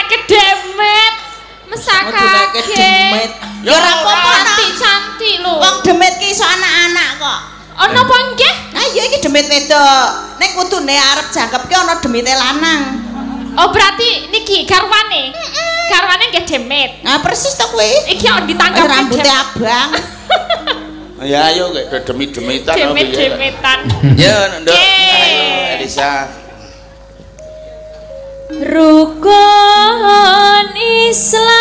Dinekke demet. Mesakake. Demet. Ya ora apa-apa cantik-cantik lho. Wong demet ki iso anak-anak kok. Ana apa nggih? Ha iya iki demit wedok. Ning kudune arep jangkep ki ana demite lanang. Oh berarti niki garwane. Garwane nggih demit. Nah persis to kowe. Iki kok ditangkap rambute abang. Ya ayo kayak demit-demitan. Demit-demitan. Ya nduk. Ayo Elisa. Rukun Islam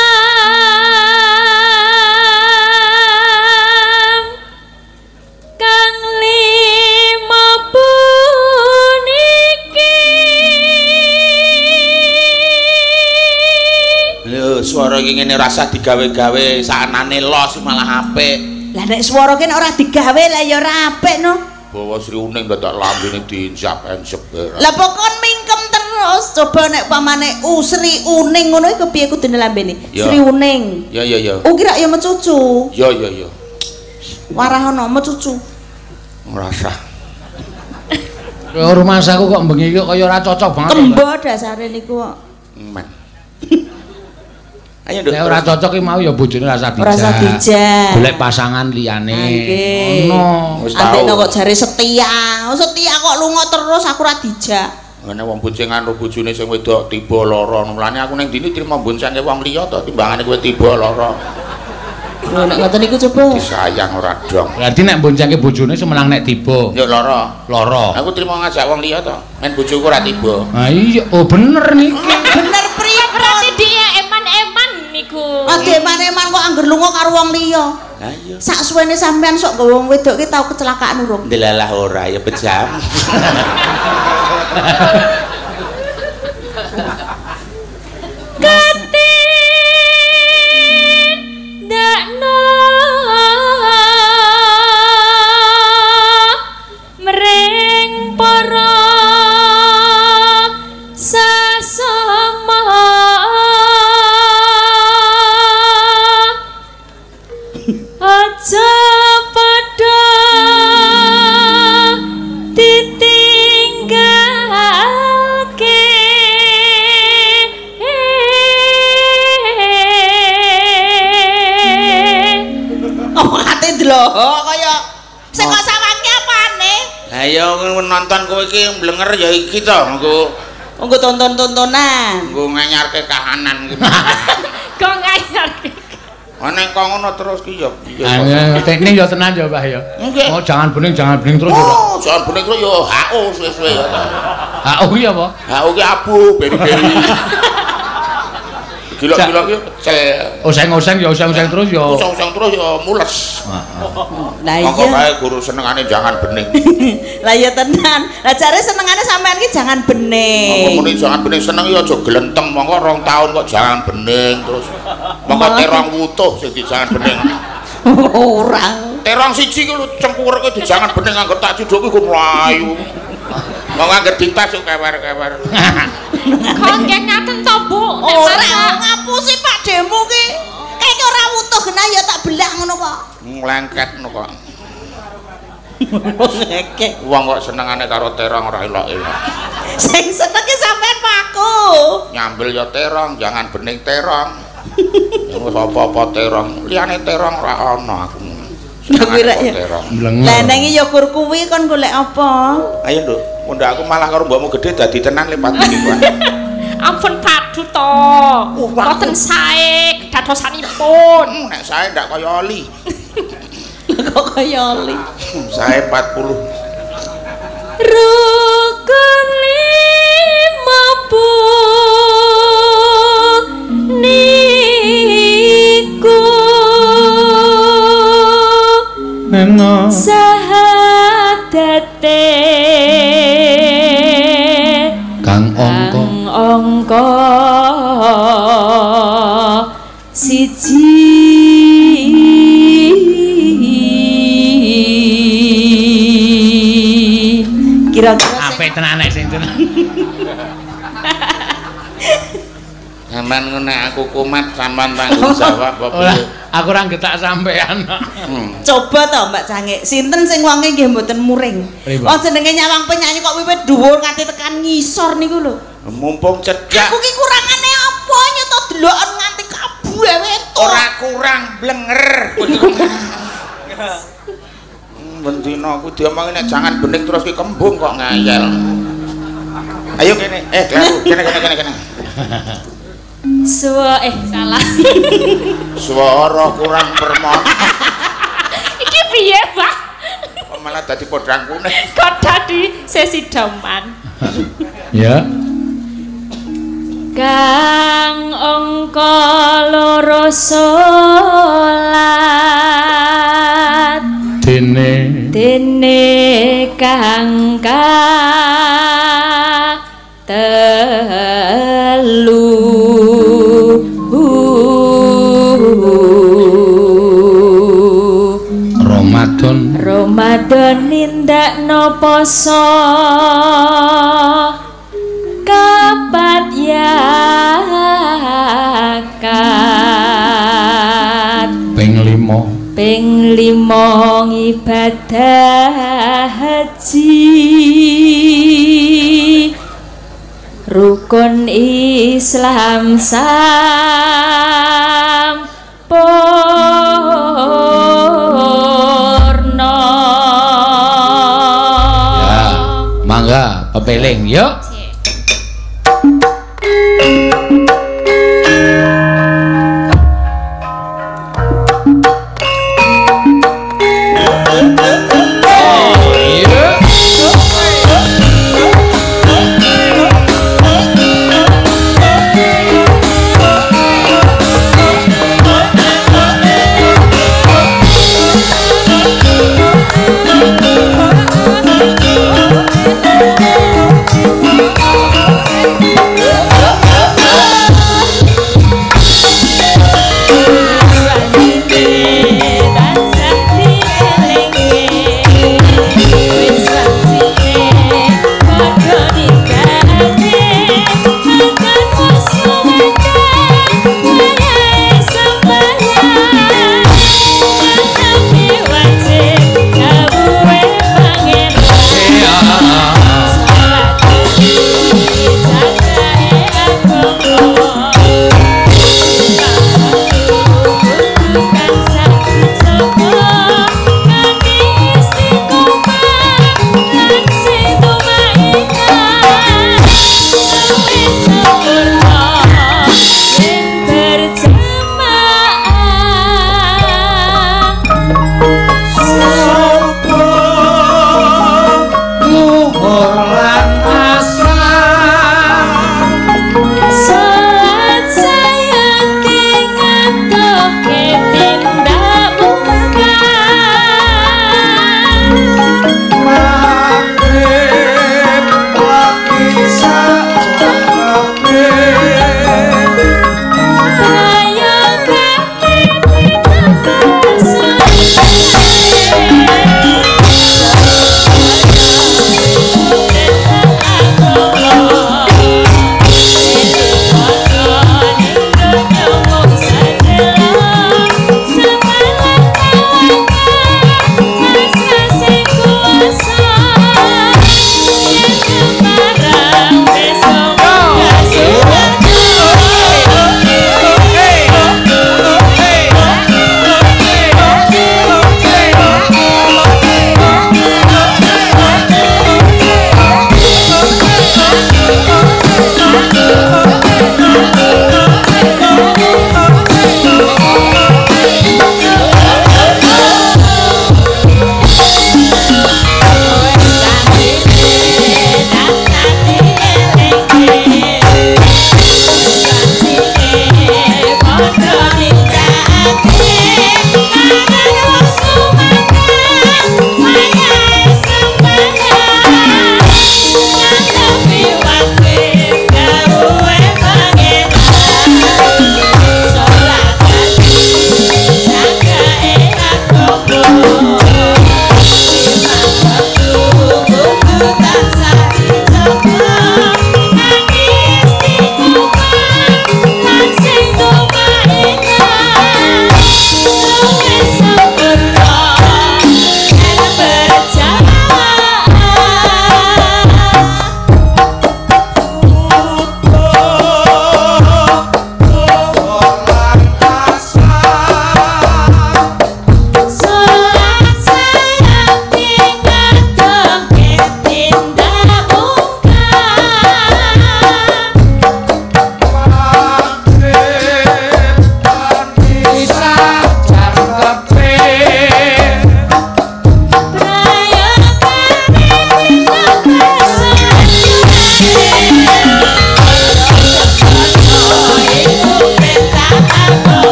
kang lima puniki. Lho swara iki ngene rasah digawe-gawe saanane los malah apik. Lah nek swara ki nek ora digawe lah ya ora apik no. Bawa Sri Uning dadak lambene diinjap-enjep. Lah pokon mingkem terus. Coba nek pamane Sri Uning ngono iki kepiye kudune lambene? Sri Uning. Ya ya ya. Oh kira ya mecucu. Ya ya ya. Warah ana mecucu. Ora sah. Ya rumangsaku kok bengi iki kaya ora cocok banget. Kembo dasare niku kok. Men. Ayo nduk. Nek ora cocok ki mau ya bojone rasa dijak. Rasa dijak. Golek pasangan liyane. Ngono. Wis tau. Andekno kok jare setia. Setia kok lunga terus aku ora dijak. Ngene wong boncengan karo bojone sing wedok tiba lara. Mulane aku ning dini trimo boncengke wong liya to timbangane kowe tiba lara. Lho nek ngoten niku coba. Disayang ora dong. Berarti nek boncengke bojone semenang nek tiba. Ya lara. Lara. Aku trimo ngajak wong liya to. Men bojoku ora tiba. Ha iya, oh bener niki. Bener priye berarti dia eman-eman niku. Ade eman-eman kok angger lunga karo wong liya. Lah iya. Sak suwene sampean sok nggawa wong wedok ki tau kecelakaan urung? Ndelalah ora ya bejam. Katin dakno mring para sasama aja padha ditinggalke. Oh ate ndelok kaya sing kok sawangi apane? Lah ya nonton kowe iki mblenger ya iki to engko. Engko tonton-tontonan. Engko nganyarke kahanan iki. Kok nganyarke? Ana kok ngono terus ki ya piye. Teknik ya tenan ya Pak ya. Oh jangan bening terus ya Pak. Oh jangan bening terus ya HO suwe-suwe ya ta. HO ki apa? HO ki abu beri-beri. Gilok-gilok ki pecel. Oseng-oseng ya oseng-oseng terus ya. Oseng-oseng terus ya mules. Lah iya. Monggo kae guru senengane jangan bening. Lah iya tenan. Lah jare senengane sampean ki jangan bening. Monggo muni jangan bening seneng ya aja glenteng. Monggo 2 tahun kok jangan bening terus. Monggo terong wutuh sing dijangan bening. Ora. Terong siji ki lho cengkureke dijangan bening angger tak cidhuk ki mlayu. Monggo angger ditas kok kewer-kewer. Kok nggih ngaten to, Bu? Ora ngapusi Pak Demu ki. Kayak ora wutuh genah ya tak belah ngono kok. Nglengket ngono kok. Ngekek. Wong kok senengane karo terong ora elok-elok. Sing seneng ki sampean Pakku. Nyambel ya terong, jangan bening terong. Ya wis apa-apa terong, liyane terong ora ana aku. Senengane terong. Lah nang ya kur kuwi kon golek apa? Ayo, Nduk. Mundak aku malah karo mbokmu gedhe dadi tenan lipat iki kok. Ampun padu to. Mboten sae kedadosanipun. Nek sae ndak kaya oli. Kok kaya oli? Sae 40. Rukun lima niku sahadate kang angka angka siji. Kira-kira apik tenan nek sing tenan. Sampeyan ngono nek aku kumat sampean tanggung jawab apa piye? Aku ora getak sampean. Coba to Mbak Cangik, sinten sing wonge nggih mboten muring. Wong jenenge nyawang penyanyi kok wiwit dhuwur nganti tekan ngisor niku lho. Mumpung cedhak. Aku ki kurangane apa blenger. Bendina aku diomongi nek jangan bening terus ki kembung kok ngayal. Ayo kene, kleru, kene kene kene kene. Salah. Suara kurang permana. Iki piye, Pak? Kok malah dadi podang kuning. Kok dadi sesidoman. Ya. Kang angka 2 salat dene dene kang telu Ramadan Ramadan nindakno poso kapat yakat ping 5 ping 5 ngibadah haji rukun Islam sampurna. Ya, mangga pepeling yuk.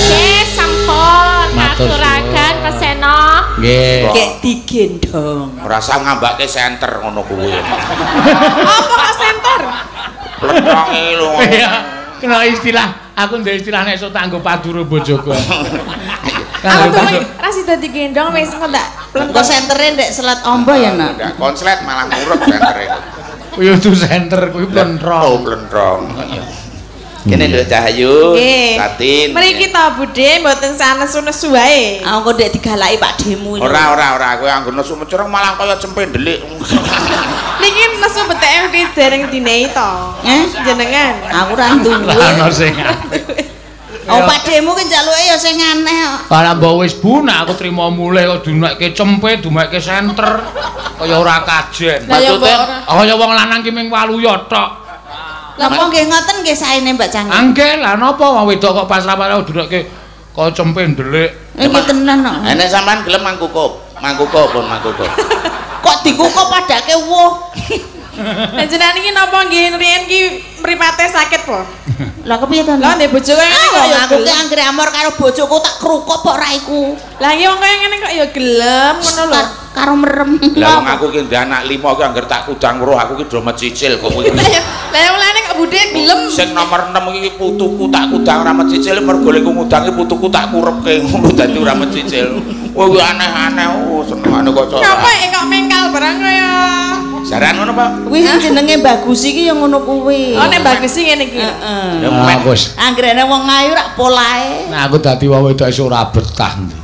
Nggih, sampun katuraken peseno. Nggih. Gek digendong. Ora usah ngambake senter ngono kuwi. Apa kok senter? Plentonge lho. Iya, kena istilah, aku ndek istilah nek iso tak nggo paduro bojoku. Aku tuh ra sida digendong wis engko ndak Engko sentere ndek Selat Ombo ya, Nak. Ndak konslet malah ngurep sentere. Kuwi itu senter, kuwi plentrong. Oh, plentrong. Kene nduk Cahayu, Tatin. Mriki to Bude mboten sanesu-nesu wae. Aku kok ndek digalaki Pak Demu. Ora ora ora, kowe anggo nesu mencurung malah kaya cempe ndelik. Niki nesu beteke dereng dinehi to. Eh, jenengan. Aku ora duwe. Ora ono sing apik. Oh, Pak Demu ki njaluke ya sing aneh kok. Lah mbok wis bu nek aku trimo mulih kok dumekke cempe, dumekke senter. Kaya ora kajen. Lah ya mbok ora. Kaya wong lanang ki ming waluya tok. Lah kok nggih ngoten nggih saene Mbak Canggih. Nggih, lah napa wong wedok kok pasrah-pasrah dumekke kaya cempe ndelik. Nggih tenan kok. Nek sampean gelem mangkukup, mangkukup pun mangkukup. Kok dikukup padake wuh. Lah jenengan iki napa nggih riyen ki mripate sakit po? Lah kepiye to? Lah ndek bojo kaya ngene kok ya aku ki anggere amor karo bojoku tak krukuk kok raiku. Lah iki wong kaya ngene kok ya gelem ngono lho. Karo merem. Lah wong aku ki ndek anak 5 ki anggere tak kudang weruh aku ki do mecicil kok kuwi. Lah mulane kok budhe gelem. Sing nomor 6 iki putuku tak kudang ora mecicil mergo lek ngudangi putuku tak kurepke ngono dadi ora mecicil. Kowe kuwi aneh-aneh oh senengane kok cocok. Ngapa kok mengkal barang kaya jaran ngono, Pak? Kuwi sing jenenge Bagus iki ya ngono kuwi. Oh, nek Bagus iki ngene iki. Heeh. Ya men wis. Anggrene wong ayu rak polahe. Nek aku dadi wong wedok iso ora betah ndi.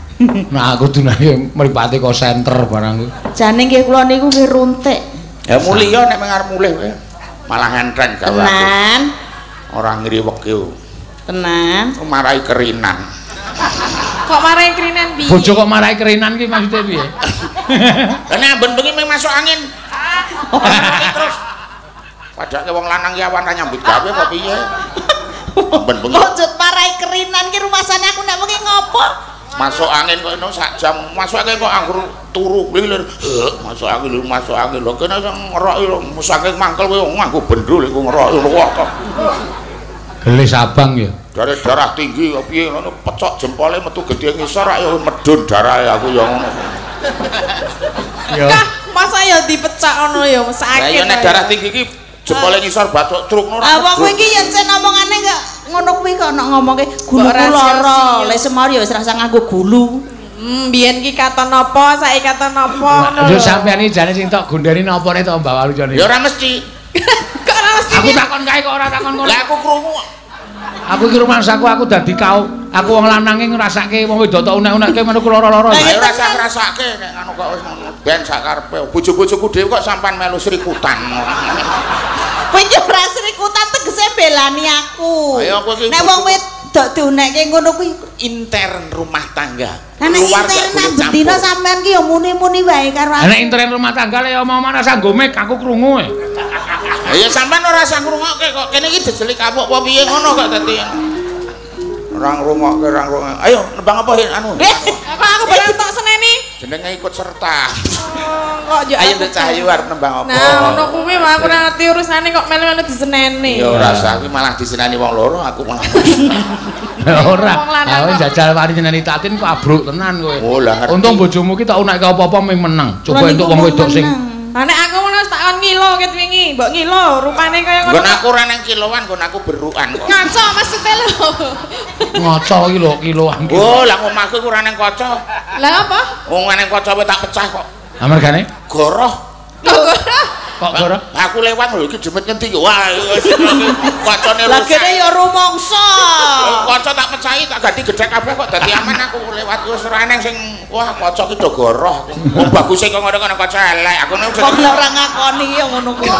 Nek aku dunake mripate kok senter barang kuwi. Jane nggih kula niku nggih runtik. Ya muliya nek arep mulih kowe. Malah enteng gawe aku. Tenan. Ora ngriweke. Tenan. Marai kerinan. Kok marai kerinan piye? Bojo kok marai kerinan ki maksudnya piye? Lah nek amben bengi mung masuk angin. Terus padake wong lanang ki awan ra nyambut gawe apa piye? Amben bengi. Kok marai kerinan ki rumasane aku nek bengi ngopo? Masuk angin kok eno sak jam. Masuk angin kok anggur turu glilir. Masuk angin lho, masuk angin lho. Kene sing ngeroki lho, saking mangkel kowe nganggo bendul iku ngeroki lho kok. Gelis abang ya. Dari darah tinggi kok piye ngono pecok jempole metu gedhe ngisor ayo medun darahe aku ya ngono. Ya. Masa ya dipecok ngono ya sakit. Lah ya nek darah tinggi iki jempole ngisor bathuk truk ngono. Ah wong kowe iki yen sen omongane kok ngono kuwi kok nek ngomongke guluku lara, lek semar ya wis rasa nganggo gulu. Biyen ki katon apa, saiki katon apa ngono. Lho sampean iki jane sing tok gondeni napane to Mbak Walujo? Ya ora mesti. Kok ora mesti? Aku takon kae kok ora takon kono. Lah aku krungu. Aku iki rumangsaku aku dadi kau, aku wong lanange ngrasake wong wedok tok unek-unekke ngono ku lara-lara. Lah ora usah ngrasake nek ngono kok wis ngono. Ben sakarepe. Bojo-bojoku dhewe kok sampean melu srikutan. Kowe iki ora srikutan tegese belani aku. Ayo nek wong wedok diunekke ngono kuwi intern rumah tangga. Lah nek intern bendina sampean ki ya muni-muni wae karo aku. Lah nek intern rumah tangga le omong-omong rasa nggo mik aku krungu. Ya sampean ora usah ngrungokke kok. Kene iki jejeli kapuk apa piye ngono kok dadi. Ora ngrungokke, ora ngrungokke. Ayo nembang apa anu? Kok aku barang tok seneni? Jenenge ikut serta. Oh, kok yo. Ayo Nduk Cahayu arep nembang apa? Nah, ngono kuwi wae aku ora ngerti urusane kok melu-melu diseneni. Ya ora usah, kuwi malah diseneni wong loro aku malah. Ora. Aku jajal wani nyeneni Tatin kok abruk tenan kowe. Oh, lah ngerti. Untung bojomu ki tak unekke apa-apa ming meneng. Coba entuk wong wedok sing Lah nek aku ngono tak kon ngilo ket wingi, mbok ngilo rupane kaya ngono. Nggon aku ora nang kiloan, nggon aku berukan kok. Ngaco maksude lho. Ngaco iki lho kiloan. Oh, lah omahku iku ora nang kaca. Lah apa? Wong nang kaca wae tak pecah kok. Lah mergane? Goroh. Kok goroh? Aku lewat lho iki jemet ngendi wah kacane rusak. Lah kene ya rumangsa. Kaca tak pecahi tak ganti gedhek kabeh kok dadi aman aku lewat wis ora eneng sing wah kaca ki do goroh. Wong baguse kok ngono kaca elek. Aku kok ora ngakoni ya ngono kuwi.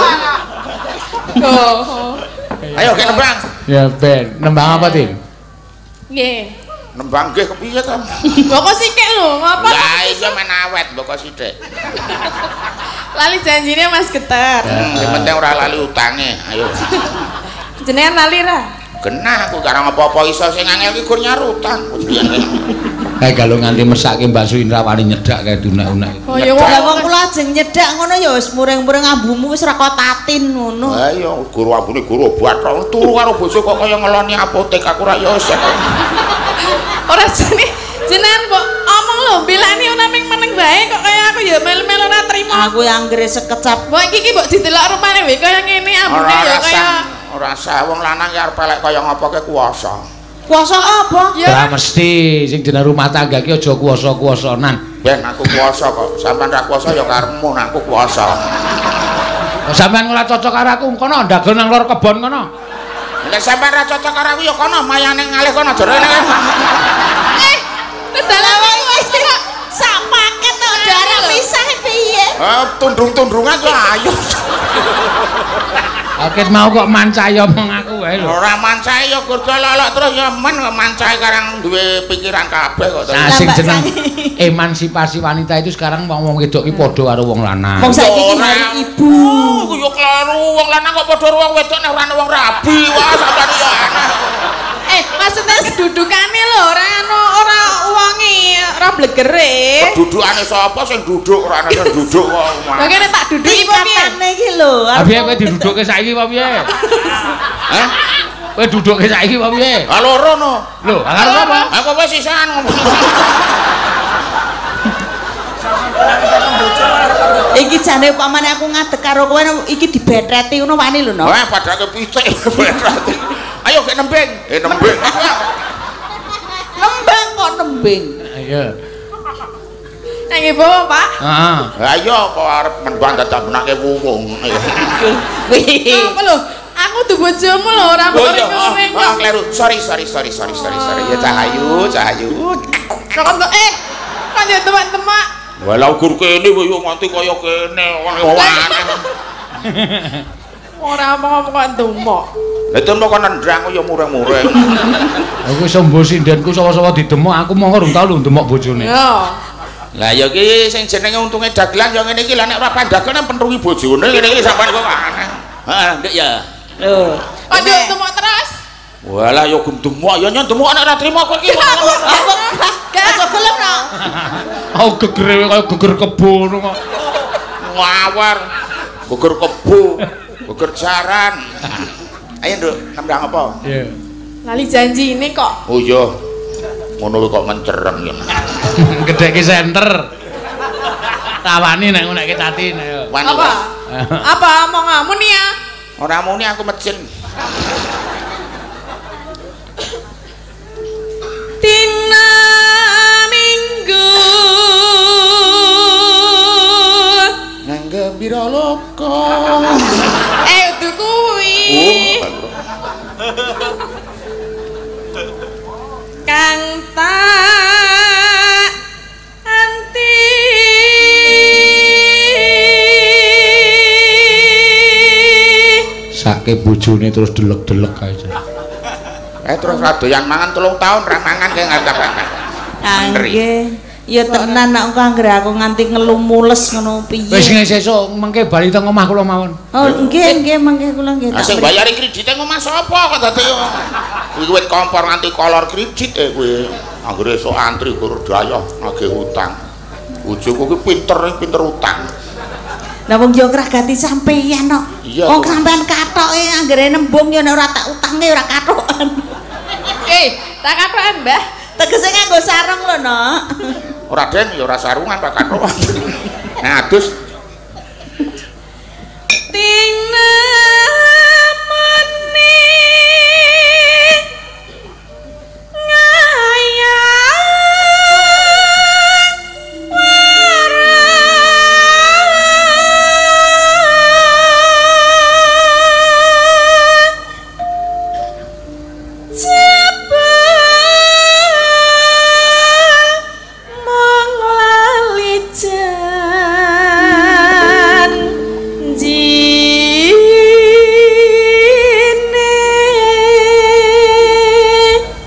Ayo ke nembang. Ya ben, nembang apa, Tin? Nggih. Nembang nggih kepiye to? Mbok kok sithik lho, ngapa? Lah iya men awet mbok kok sithik. Lali janjine Mas Geter. Sing penting ora lali utange. Ayo. Jenengan lali ra? Genah aku karang apa-apa iso sing angel ki gur nyaur utang. Kae galo nganti mesake Mbak Suindra wani nyedak kae dunek-unek. Oh ya wong kula ajeng nyedak ngono ya wis muring-muring ambumu wis ora kok tatin ngono. Ha iya guru ambune guru obat turu karo bojo kok kaya ngeloni apotek aku ra ya wis. Ora jane jenengan mbok omong lho bilani ora ming meneng bae kok kaya aku ya melu-melu ora trimo. Aku anggere sekecap. Mbok iki ki mbok didelok rupane wae kaya ngene ambune ya kaya ora sah wong lanang ki arep elek kaya ngopo ke kuwasa. Kuasa apa? Ya mesti sing jeneng rumah tangga ki aja kuwasa-kuwasanan. Ben aku kuwasa kok. Sampeyan ra kuwasa ya karepmu nek aku kuwasa. Sampeyan ora cocok karo aku kono ndagel nang lor kebon kono. Nek sampeyan ra cocok karo aku ya kono mayane ngalih kono jare nek. Eh, dalan wis sak paket kok darah pisah piye? Ah tundung-tundungan kok ayo. Akeh mau kok mancai omong aku wae lho. Ora mancai ya kerja lolok terus ya men mancai karang duwe pikiran kabeh kok. Nah sing jeneng emansipasi wanita itu sekarang wong-wong wedok ki padha karo wong lanang. Wong saiki ki hari ibu. Oh, yo kleru wong lanang kok padha karo wong wedok nek ora ana wong rabi. Wah sampeyan yo aneh. Eh, maksudnya kedudukane lho ora anu ora wonge, ora blegere. Kedudukane sapa sing duduk ora ana sing duduk kok. Lha kene tak duduki apa piye? Katane iki lho. Ha piye kowe didudukke saiki apa piye? Hah? Kowe dudukke saiki apa piye? Ha loro no. Lho, karo sapa? Aku wis sisan ngomong. Iki jane upamane aku ngadeg karo kowe iki dibetreti ngono wani lho no. Wah, padake pitik betreti. Ayo gek nembing. Eh nembing. Nembang kok nembing. Iya. Nang ibu, Pak. Heeh. Lah iya kok arep nembang dadak benake wuwung. Wih. Apa lho? Aku dudu bojomu lho ora Oh iya, muring-muring oh, kok. kleru. Sorry. Ya Cahayu, Cahayu. Kok eh kok yo temak-temak. Walau gur kene yo nganti kaya kene aneh. Ora omong-omong kok ndumok. Lah itu kok nendang ya mureng-mureng. Aku iso mbo sindenku sawa-sawa didemok, aku mongko rung tau lho ndemok bojone. Yo. Lah ya iki sing jenenge untunge dagelan ya ngene iki lah nek ora pandagelan pentrungi bojone ngene iki sampean kok aneh. Heeh, Nduk ya. Lho. Kok yo ndemok terus? Walah ya demok ya nyon demok nek ora trimo kowe iki. Aku gak gelem no. Aku gegere kaya geger kebo ngono kok. Ngawar. Geger kebo, geger jaran. Ayo Nduk, nembang apa? Iya. Lali janji ini kok. Oh iya. Ngono kok mencereng ya. Gedheke senter. Tawani nek ngonekke Tatin ayo. Apa? Apa omonganmu nih ya? Ora muni aku mejen. Dina Minggu nang gembira loka. Eh udu kuwi. Kang tak anti sake bojone terus delek-delek ae. Eh terus ra doyan mangan 3 tahun ra mangan kae ngarep-arep. Nggih. Ya tenan nek engko anggere aku nganti ngelumules ngono piye. Wis sesuk mengke bali teng omah kula mawon. Oh nggih nggih mengke kula nggih. Lah sing bayari kredite omah sapa kok dadi kuwi wit kompor nganti kolor kredit kuwi. Anggere esuk antri gur dayoh nagih utang. Bojoku ki pinter utang. Lah wong yo ngragati sampeyan kok. Wong sampeyan kathoke anggere nembung yo nek ora tak utange ora kathokan. Eh, tak kathokan, Mbah. Tegese nganggo sarung lho, Nok. Ora den ya ora sarungan Pak kathokan. Nah, adus Tina meni ngayang warang jebul mung lali janjine.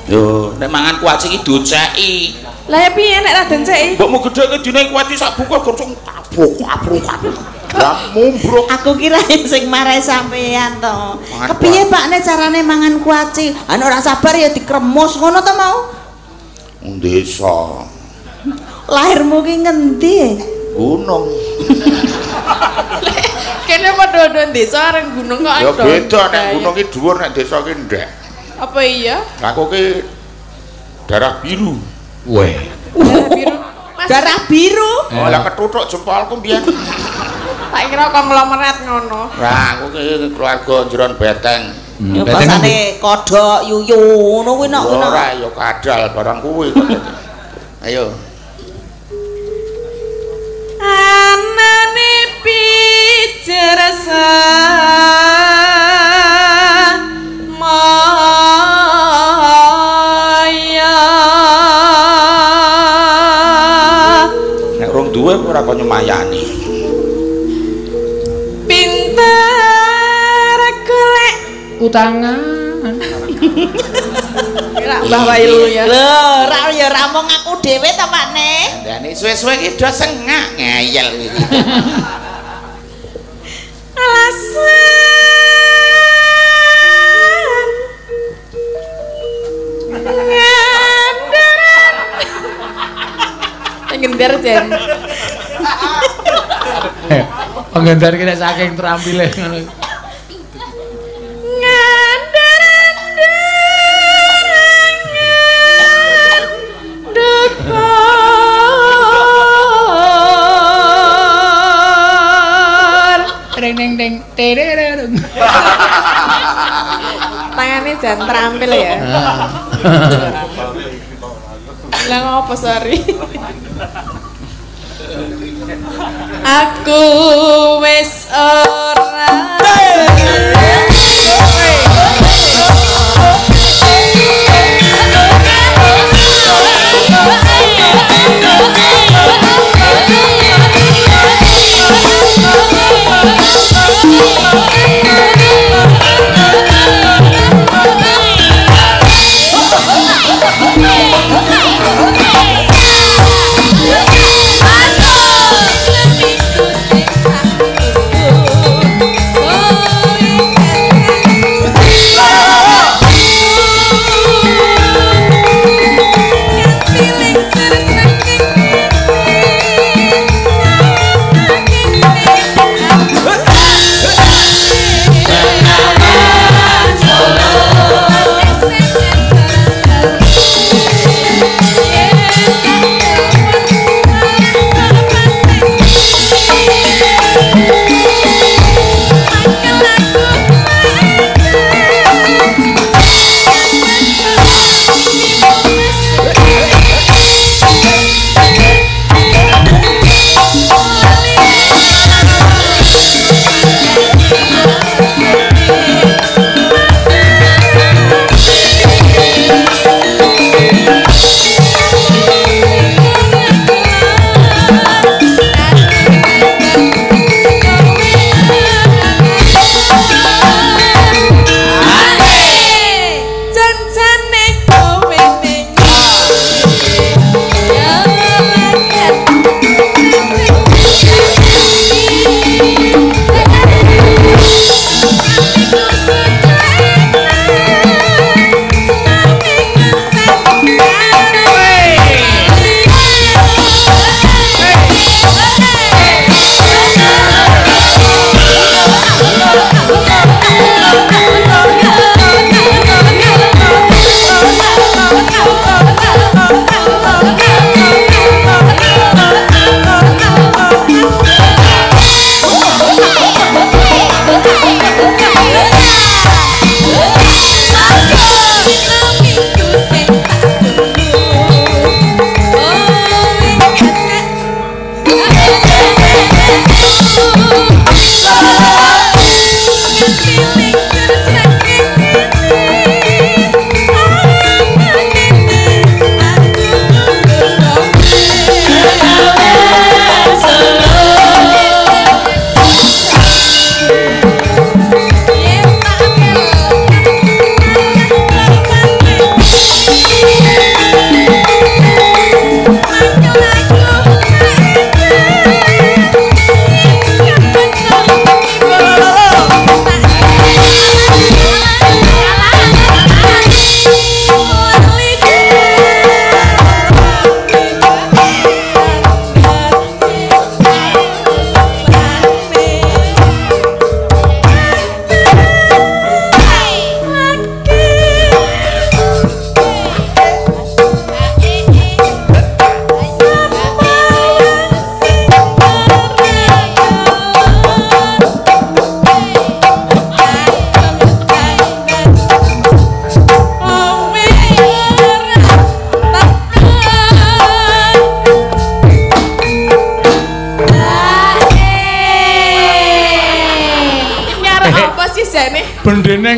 Yo, nek mangan kuaci iki doceki. Lah ya piye nek ra donceki? Mbokmu gedheke dine kuaci sak bungkus gocong kabuk. Lah mumbruk. Aku kira sing marai sampean to. Kepiye Pak nek carane mangan kuaci? Ana ora sabar ya dikremus ngono to mau? Desa. Lahirmu ki ngendi? Gunung. Kene padha-padha desa areng gunung kok. Ya beda nek gunung ki dhuwur nek desa ki ndek. Apa iya? Aku ki darah biru. Weh. Darah biru. Mas, Darah biru. Oh, lah ketuthuk jempolku mbiyen. Tak kira konglomerat ngono. Lah aku ki keluarga jeron beteng. Ya basane kodhok yuyu ngono kuwi nok kuwi. Ora ya kadal barang kuwi kok. Ayo. Anane pijer maya. Nek rong duwe ora kok nyemayani. Pinter golek Utangan. Kira Mbah Wailu ya. Lho, ra ya ra mung aku dhewe ta Pak Ne. Dandane suwe-suwe ki do sengak ngeyel iki. Alasan ngandaran. Ngender jen. Penggendar ki nek saking terampile ngono. Ngandaran darangan dukur. Ding ding ding terereng. Tangannya jan terampil ya. Lah ngopo sorry. Aku wis ora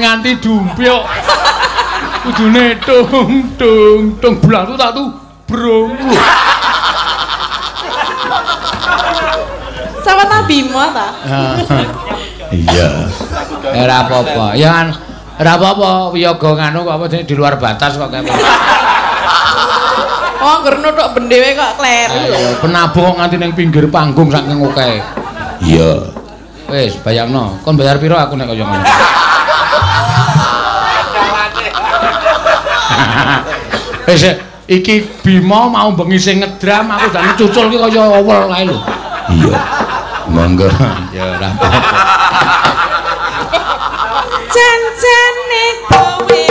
nganti dumbyok. Kudune tung tung tung blatu tak tu brung. Sama ta Bima ta? Iya. Ora apa-apa. Ya kan ora apa-apa wiyaga nganu kok apa jenenge di luar batas kok kae. Oh, ngger nuthuk bendewe kok kleru. Ayo, penabuh kok nganti ning pinggir panggung saking okehe. Iya. Wis, bayangno. Kon bayar piro aku nek kaya ngono. Wis iki Bima mau bengi sing ngedram aku jane cucul ki kaya owel kae lho. Iya. Monggo. Ya ora apa-apa. Jan-jane kowe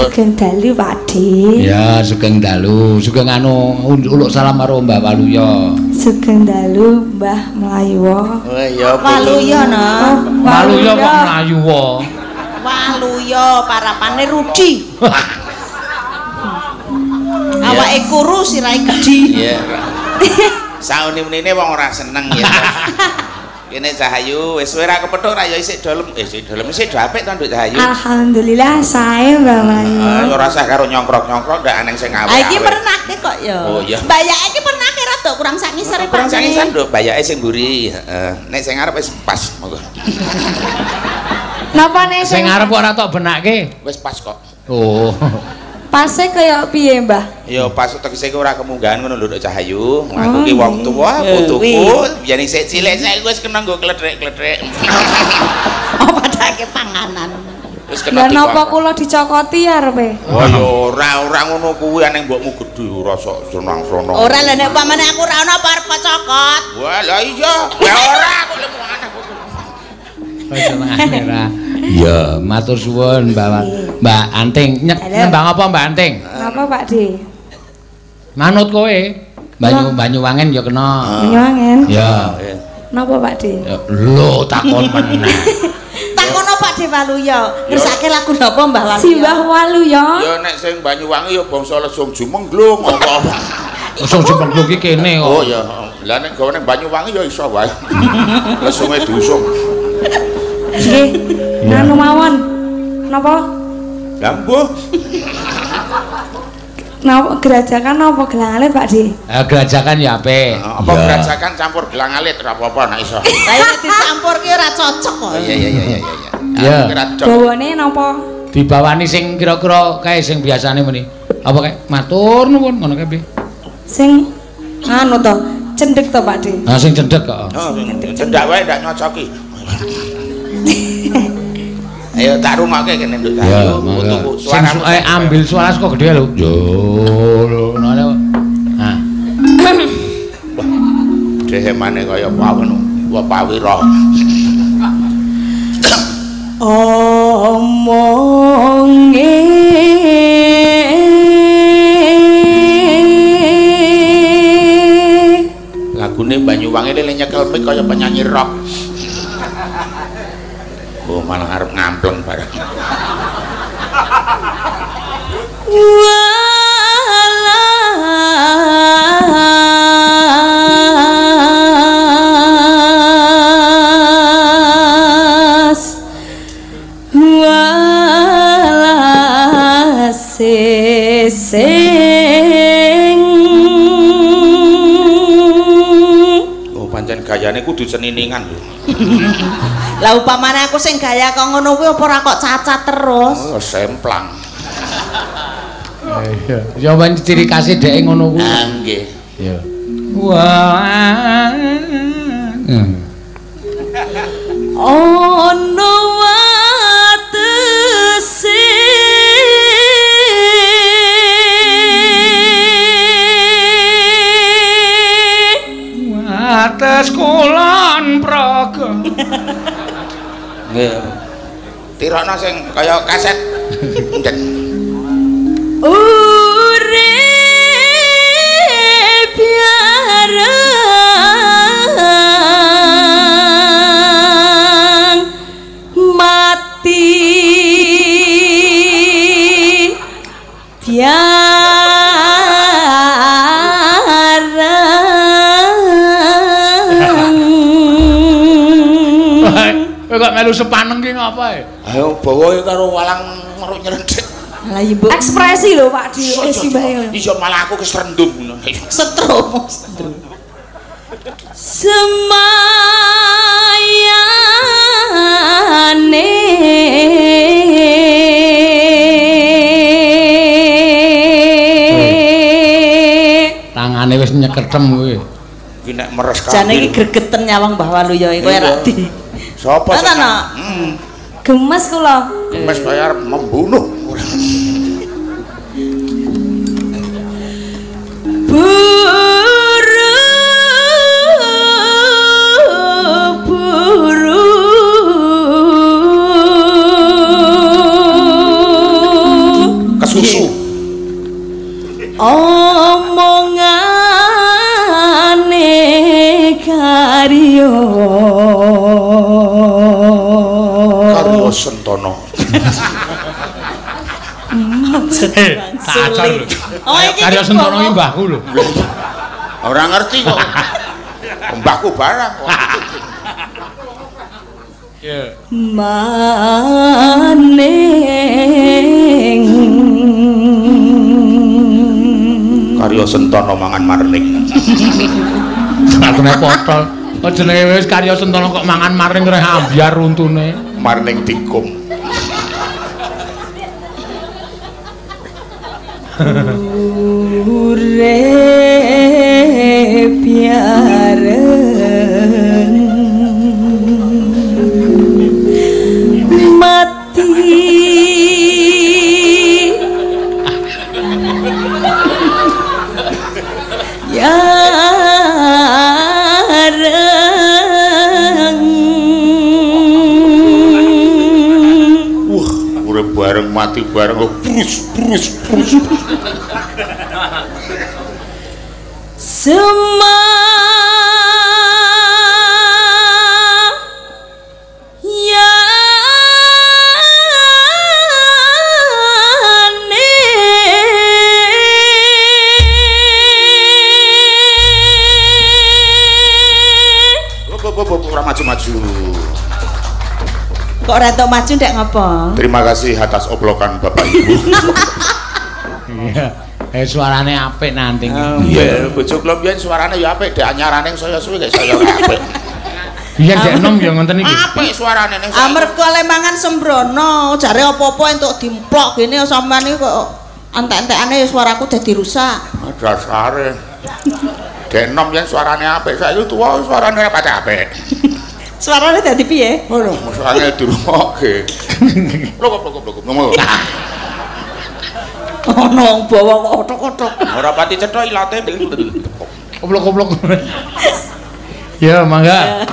Sugeng dalu Pakde. Ya, sugeng dalu. Sugeng anu uluk salam karo Mbah Waluya. Sugeng dalu Mbah Mlayuwa. Oh iya, Waluya no. Waluya kok Mlayuwa. Waluya parapane Rudi. Awake kuru sirahe gedhi. Iya. Sauni-unine wong ora seneng ya. Kene Cahayu wis suwe ra kepethuk ra ya isih dolem, isih dolem isih do apik to Nduk Cahayu. Alhamdulillah sae Mbah Mlayu. Ora usah karo nyongkrok-nyongkrok ndak aneng sing awe. Ha iki pernahke kok ya. Oh iya. Mbak Yake iki pernahke rada kurang sak ngisore Pak. Kurang sak ngisor Nduk, Mbak Yake sing mburi. Heeh. Nek sing ngarep wis pas monggo. Napa nek sing ngarep kok ora tok benake? Wis pas kok. Oh. Pase kaya piye, Mbah? Ya pas tegese ora kemunggahan ngono lho Nduk Cahayu. Aku ki wong tuwa, putuku, biyen isih cilik saiki wis kena nggo kledhek-kledhek. Oh, padake panganan. Wis kena. Lah napa kula dicokoti arepe? Oh ya ora ngono kuwi aneng mbokmu gedhe ora sok senang-senang. Ora lha nek upamane aku ora ono apa arep cokot. Wah, lah iya. Ya ora kok lemu aneh kok. Senengane ora. Iya, matur suwun Mbak Mbak Anting. Nembang apa Mbak Anting? Napa Pak D? Manut kowe. Banyu Banyuwangen ya kena. Banyuwangen. Ya. Napa Pak D? Lho takon meneh. Takono Pak D Waluya. Ngersake lagu napa Mbah Waluya? Simbah Waluya. Ya nek sing Banyuwangi ya bangsa Lesung Jumengglung apa-apa. Lesung Jumengglung ki kene kok. Oh ya. Lah nek gawane Banyuwangi ya iso wae. Lesunge diusung. Nggih. Anu mawon. Napa? Lah mbuh. Napa gerajakan napa gelang alit Pak D? Gerajakan ya apik. Apa gerajakan campur gelang alit ora apa-apa nek iso. Lah nek dicampur ki ora cocok kok. Iya iya iya iya. Ya. Dawane napa? Dibawani sing kira-kira kae sing biasane muni. Apa kae? Matur nuwun ngono kae piye? Sing anu to, cendhek to Pak D. Ha sing cendhek kok. Oh, cendhek wae ndak nyocoki. Ayo tak rungokke kene Nduk Cahayu. Putuku suara ambil suara saka gedhe lho. Yo ngono. Ha. Wah. Dehemane kaya pawon, wah pawira. Omonge lagune Banyuwangi le nyekel mic kaya penyanyi rock. Oh malah arep ngampleng bareng. Walas walas sing. Oh pancen gayane kudu seniningan lho. Lah upamane aku sing gaya kok ngono kuwi apa ora kok cacat terus? Oh, semplang. Iya. Ya ben ciri khase dheke ngono kuwi. Ah nggih. Iya. Wah. Ono watese wates kulon praga. Tirokno sing kaya kaset. Njen. Urip bareng mati bareng. Kowe kok melu sepaneng ki ngapa e? Ayo bawa karo walang meruk nyerendek. Lah iya mbok Ekspresi lho Pak di simbah. Iya malah aku keserendum ngono. Setrum. Semayane Tangane wis nyeketem kowe. Iki nek meres kabeh. Jane iki gregeten nyawang Mbah Waluyo kowe rak di. Sapa sing Gemes kula. Gemes kaya arep membunuh. Buru buru kesusu. Omongane karyo Karyo Sentono. Tak ajar lho. Oh iki Karyo Sentono iki mbahku lho. Ora ngerti kok. Mbahku barang kok. Iya. Maning Karyo Sentono mangan marning. Atune potol. Kok jenenge wis Karyo Sentono kok mangan marning reh ambyar untune. Marning tikum. Urip bareng mati yareng. Wah, urip bareng mati bareng brus brus brus. Semayane Ora maju-maju. Kok ora entuk maju ndek ngopo? Terima kasih atas oplokan Bapak Ibu. Iya. Suarane apik nanti. Iya, bojo kula mbiyen suarane ya apik, dek anyarane saya suwe gak saya apik. Biyen dek enom ya ngoten iki. Apik suarane ning. Amerga le mangan sembrono, jare apa-apa entuk dimplok gene sampean iki kok entek-entekane ya suaraku dadi rusak. Dasare. Dek enom yen suarane apik, saiki tuwa suarane ora pati apik. Suarane dadi piye? Waduh, suarane dirungokke. Blok blok blok blok. Ono wong bawa kok otok-otok. Ora pati cetha ilate. Koplok-koplok. Ya, mangga.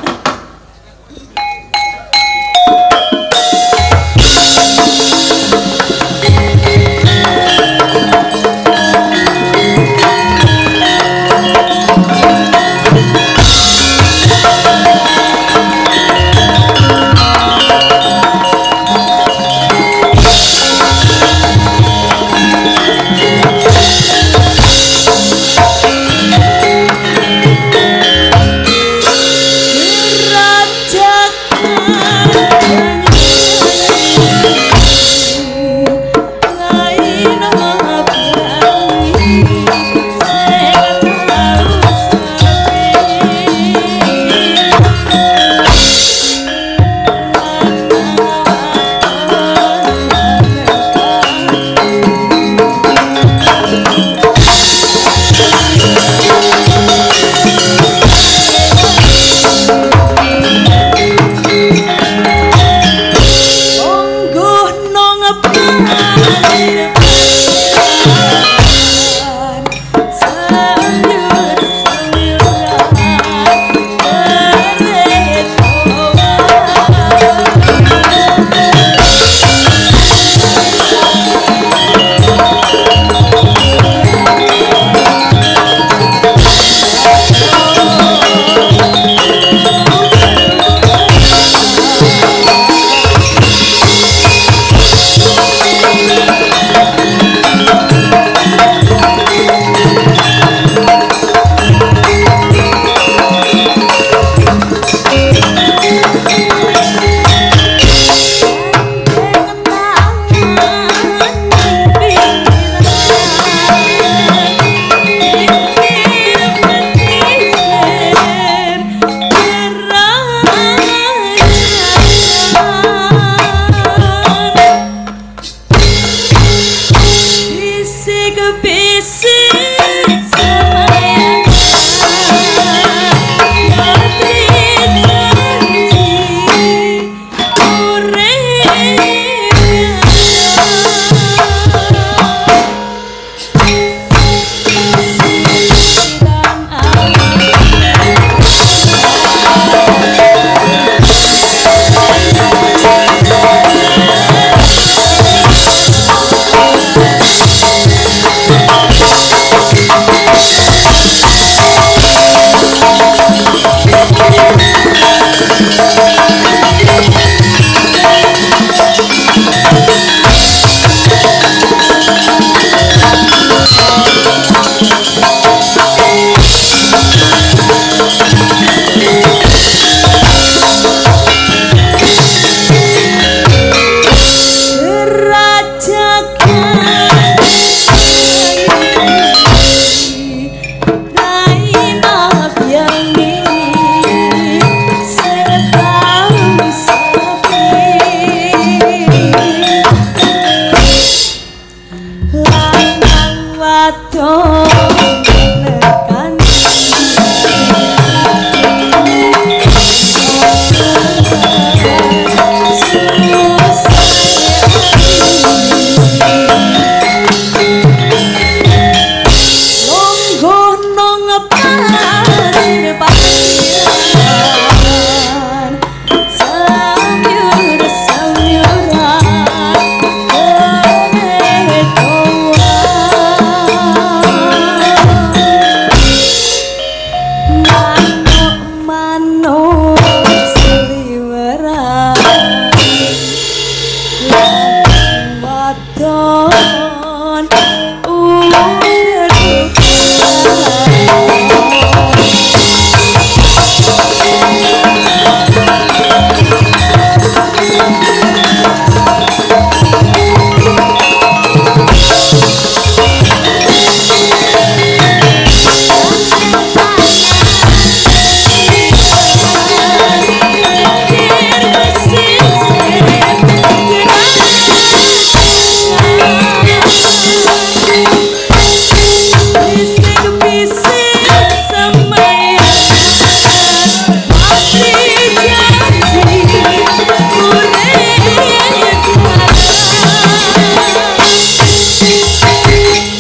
Wadon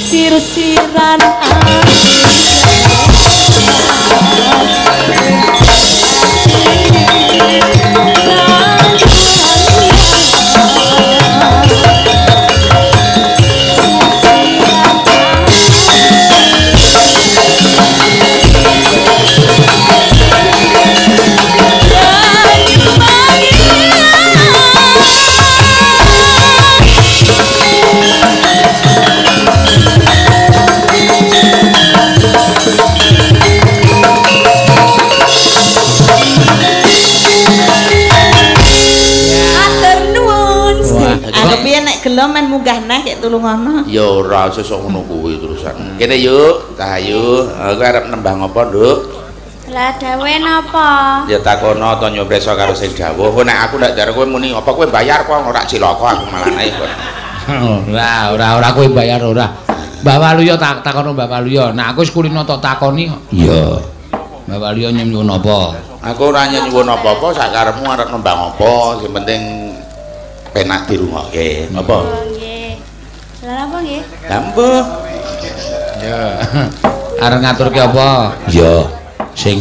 sir-siran Gelem men munggah neh kek tulungono. Ya ora sesuk ngono kuwi terusan. Kene yuk, Cahayu, aku arep nembang apa, Nduk? Lah dawuhe napa? Ya takono to nyompreso karo sing dawuh. Nek aku ndak jar kowe muni apa kowe bayar kok ora cilaka aku malah naik kok. Ora, ora, ora kowe bayar ora. Mbah Waluyo tak takono Mbah Waluyo. Nek aku wis kulino tok takoni kok. Iya. Mbah Waluyo nyuwun apa? Aku ora nyuwun apa-apa, sakarepmu arep nembang apa, sing penting penak dirungokke. Apa? Nggih. Lha apa nggih? Lah mbuh. Ya. Arep ngaturke apa? Ya. Sing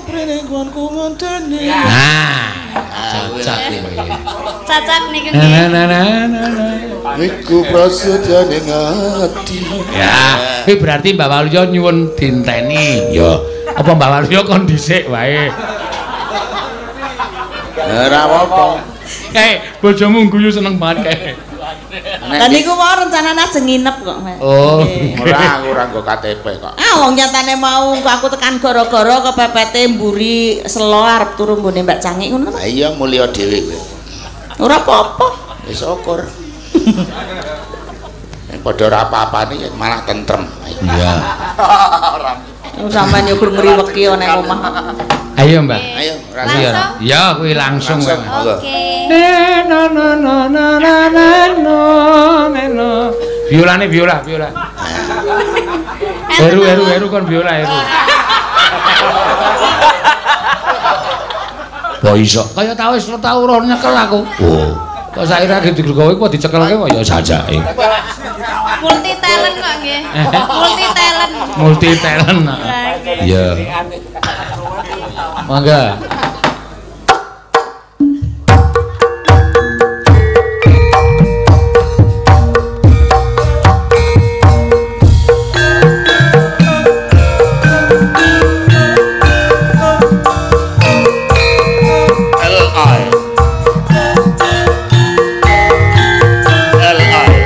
prene nggonku ngontene. Nah, cacak kuwi. Cacak niku nggih. Na na na na. Iku prasetyane ati. Ya, kuwi berarti Mbah Waluyo nyuwun dinteni. Ya. Apa Mbah Waluyo kon dhisik wae? Ora apa-apa. Bojomu guyu seneng banget kae. Lah niku mau rencanane ajeng nginep kok, Mas. Oh, ora aku ora nggo KTP kok. Ah wong nyatane mau aku tekan gara-gara kepepete mburi selo arep turu nggone Mbak Cangik ngono to. Lah iya mulya dhewe kowe. Ora apa-apa. Wis syukur. Nek padha ora apa-apane malah tentrem. Iya. Sampeyan yo gur ngriweki ana omah. Ayo, Mbak. Ayo, langsung. Ya, kuwi langsung kowe. Oke. Na na na na na na na na. Violane viola, viola. Heru heru heru kon viola heru. Kok iso? Kaya tau wis tau ora nyekel aku. Oh. Kok saiki ra digawe kok dicekelke kok ya sajake. Multi talent kok nggih. Multi talent. Multi talent. Iya. Mangga. L I L I.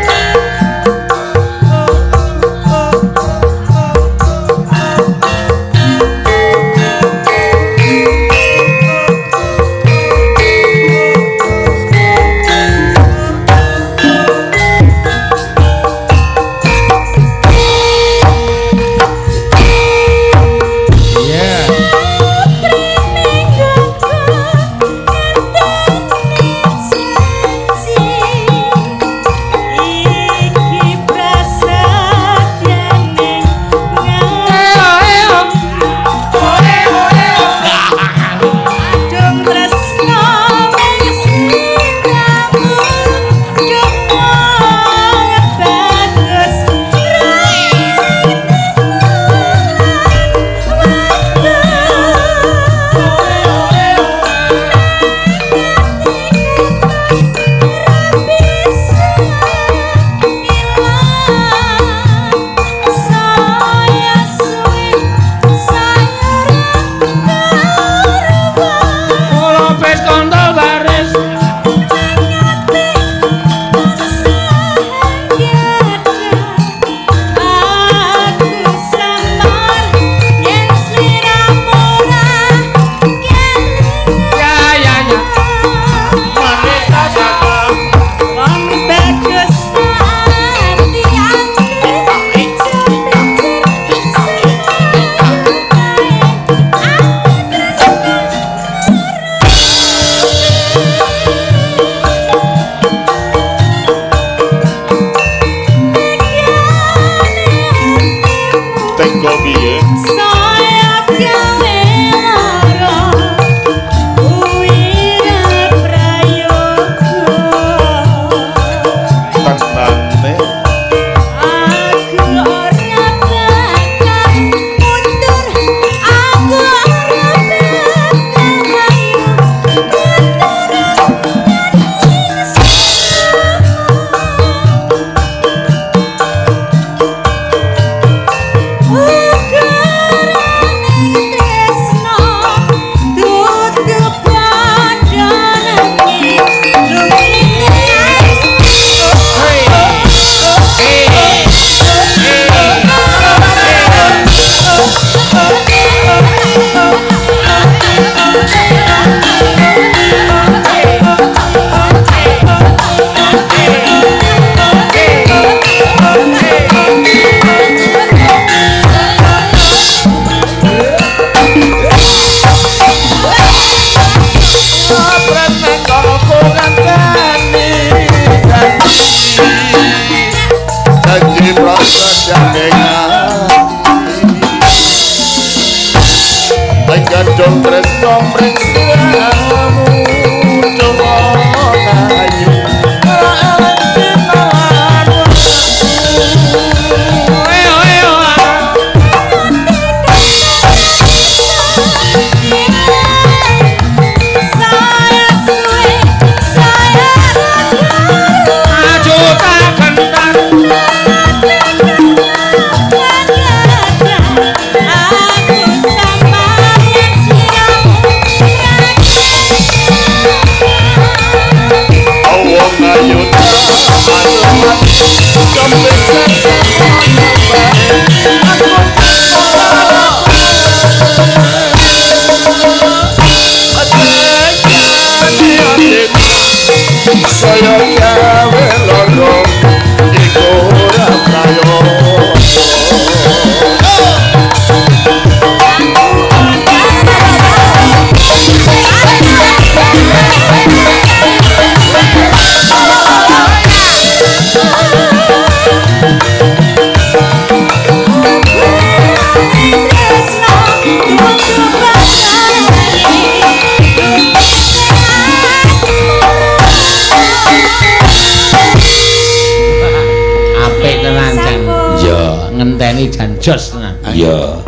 Ngenteni jan jos tenan. Iya.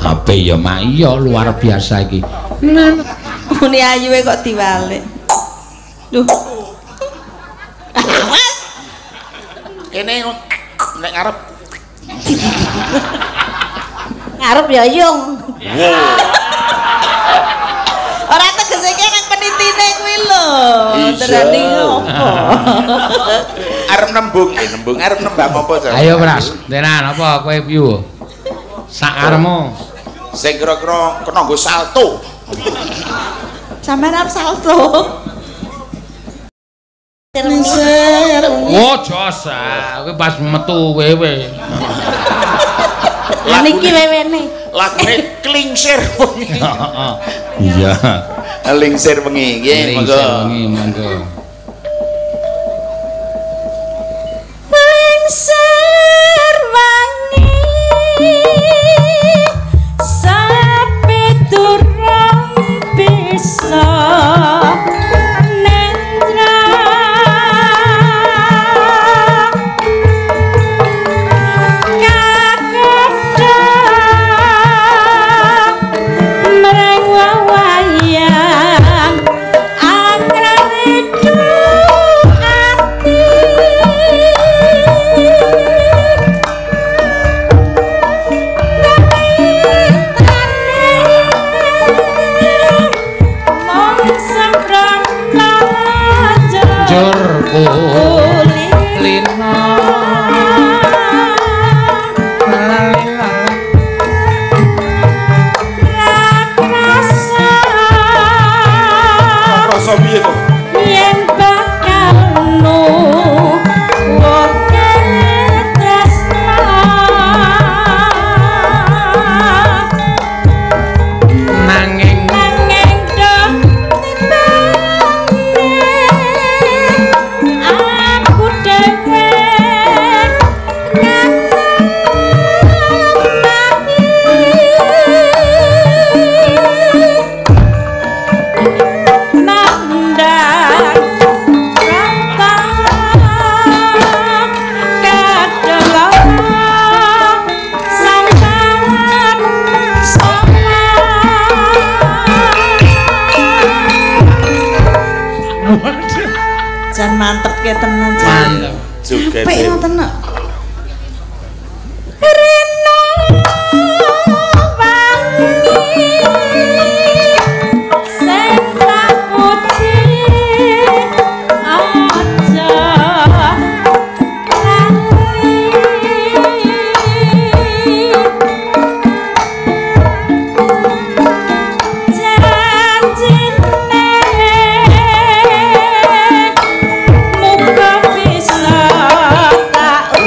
Apik ya mak iya luar biasa iki. Muni ayuwe kok diwalik. Duh. Awas. Kene nek ngarep. Ngarep ya yung. Wow. Ora tegese ki nang penitine kuwi lho. Terane opo? Arep nembung, nembung arep nembang apa to? Ayo Pras, tenan apa kowe piyu? Sakarmu. Sing kira-kira kena nggo salto. Sampeyan arep salto. Oh, jos. Kowe pas metu wewe. Lah niki wewene. Lagune klingsir wengi. Heeh. Iya. Lingsir wengi nggih, monggo. Lingsir wengi monggo. Lingsir wangi sapi turun bisa nendra kakedha mreng wayang anggrek ati Jur kulina Rasa piye to? Yen bakal nuwuhke tresna nanging nanging do timbangane aku dhewe ngantemani nandang rata kedelok sampeyan Jan mantepke tenan jan. Mantep. Joget. Apik ngoten kok. Rena wangi sing tak puji aja lali janjine muga bisa tak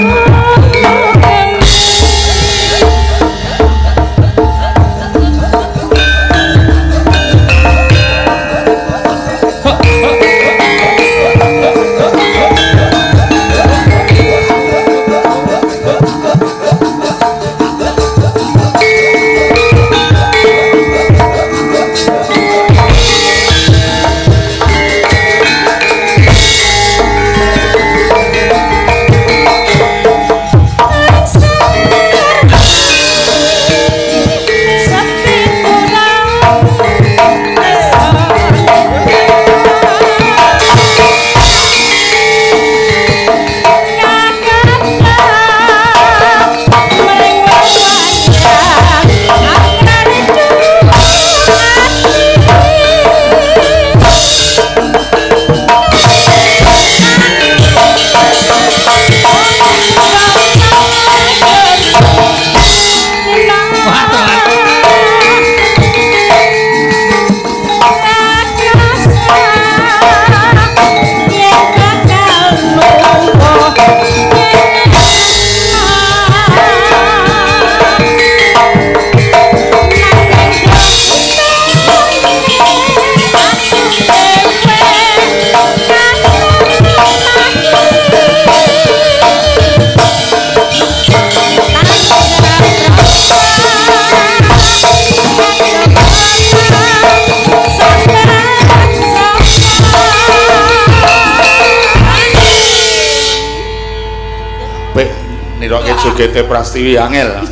Niroke jogete Prastiwi angel.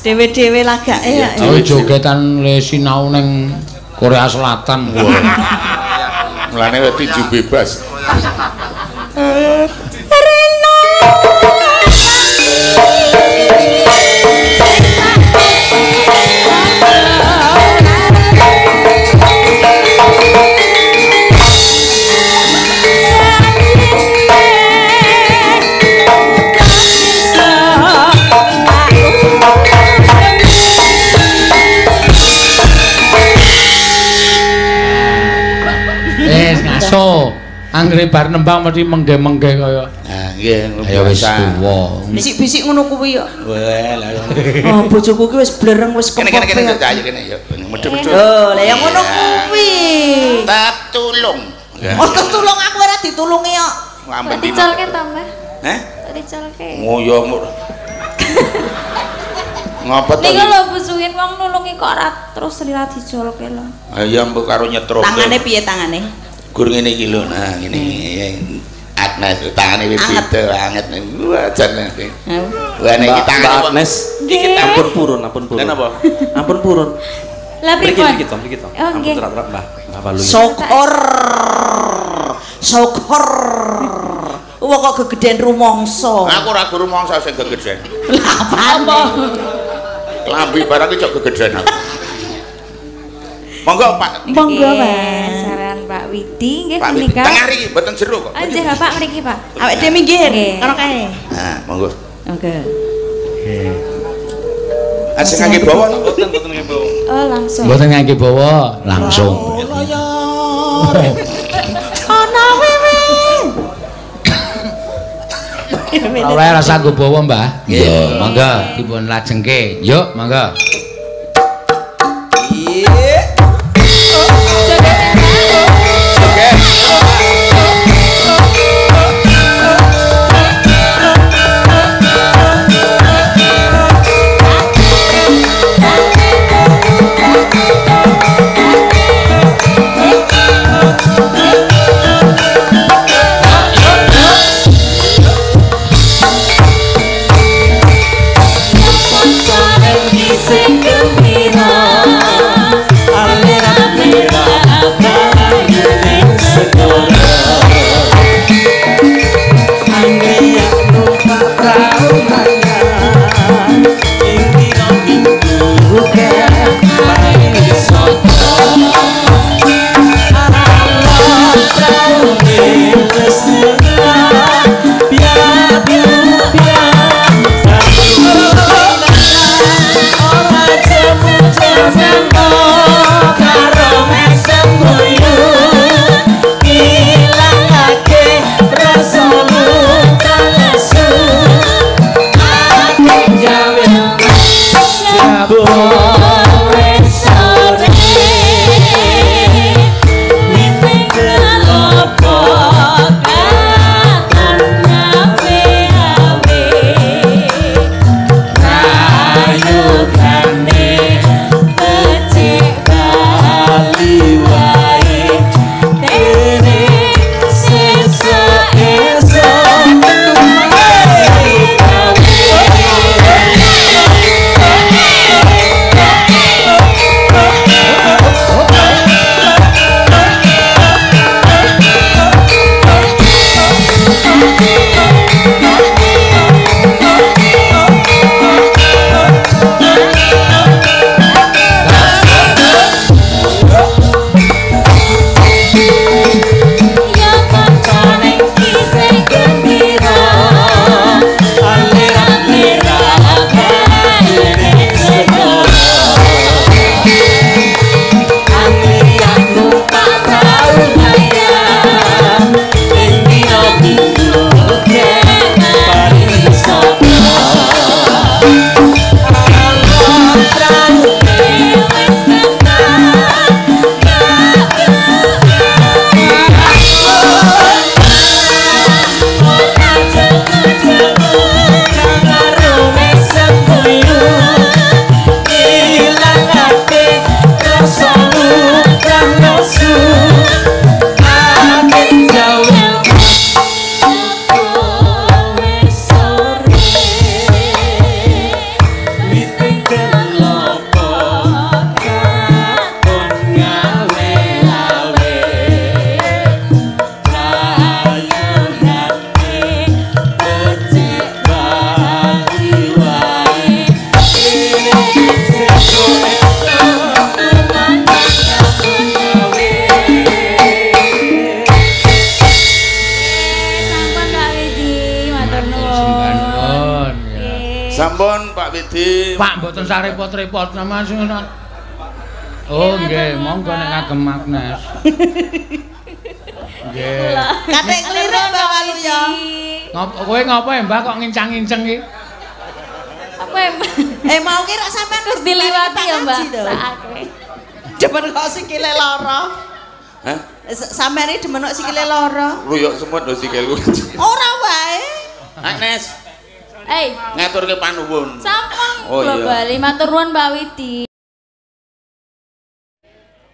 Dewe-dewe lagake ya. Awe jogetan le sinau ning Korea Selatan. Mulane wis tinju bebas. Reno. Ngaso. Anggere bar nembang mesti menggeh-menggeh kaya. Ah nggih, ayo wis tuwa. Bisik-bisik ngono kuwi ya. Wah, lah. Oh, bojoku ki wis blereng wis kepok. Kene kene ayo kene ya. Medhun-medhun. Lho, lah ya ngono kuwi. Tetulung. Oh, tetulung aku ora ditulungi kok. Ngamben dino. Dicolke to, Mbah? Heh? Dicolke. Oh ya ngapa to? Niku lho busuhin wong nulungi kok ora terus ora dicolke lho. Ayo mbok karo nyetrum. Tangane piye tangane? Gur ngene iki lho, nah ngene. Agnes tangane wis beda anget. Wah jan. Wah nek iki tangane Agnes iki ampun purun, ampun purun. Lha napa? Ampun purun. Lah pripun? Mriki to, mriki to. Ampun terap-terap Mbah. Mbah Waluyo. Syukur. Syukur. Wah kok gegeden rumangsa. Aku ora guru rumangsa sing gegeden. Lah apa? Klambi barang iki cok gegeden aku. Monggo Pak. Monggo Pak. Saran Pak Widi nggih menika. Tengah mriki mboten jero kok. Nggih Bapak mriki Pak. Awake dhewe minggir. Kono kae. Nah, monggo. Oke. Nggih. Asing ngangge bawa mboten mboten ngangge bawa. Oh, langsung. Mboten ngangge bawa, langsung. Ana wewe. Ora rasa nggo bawa, Mbah. Iya, monggo dipun lajengke. Yuk, monggo. Yeah. Sampun Pak Widi. Pak mboten sah repot-repot sama sing. Oh nggih, monggo nek kagem Agnes. Nggih. Katik klirik Mbah Waluyo. Ngopo kowe ngopo ya Mbah kok ngincang-nginceng iki? Apa ya, Mbah? Mau ki rak sampean terus diliwati ya, Mbah. Sakake. Demen kok sikile lara. Hah? Sampeyan iki demen kok sikile lara. Ruyuk semut lho sikilku. Ora wae. Agnes. Hei. Ngaturke panuwun. Sampun kula bali matur nuwun Mbak Widi.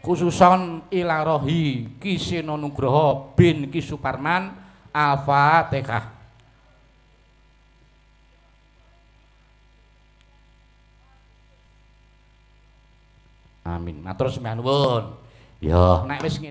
Khususon ilarohi Ki Seno Nugroho bin Ki Suparman. Al-Fatihah. Amin. Matur sembah nuwun. Ya, nek wis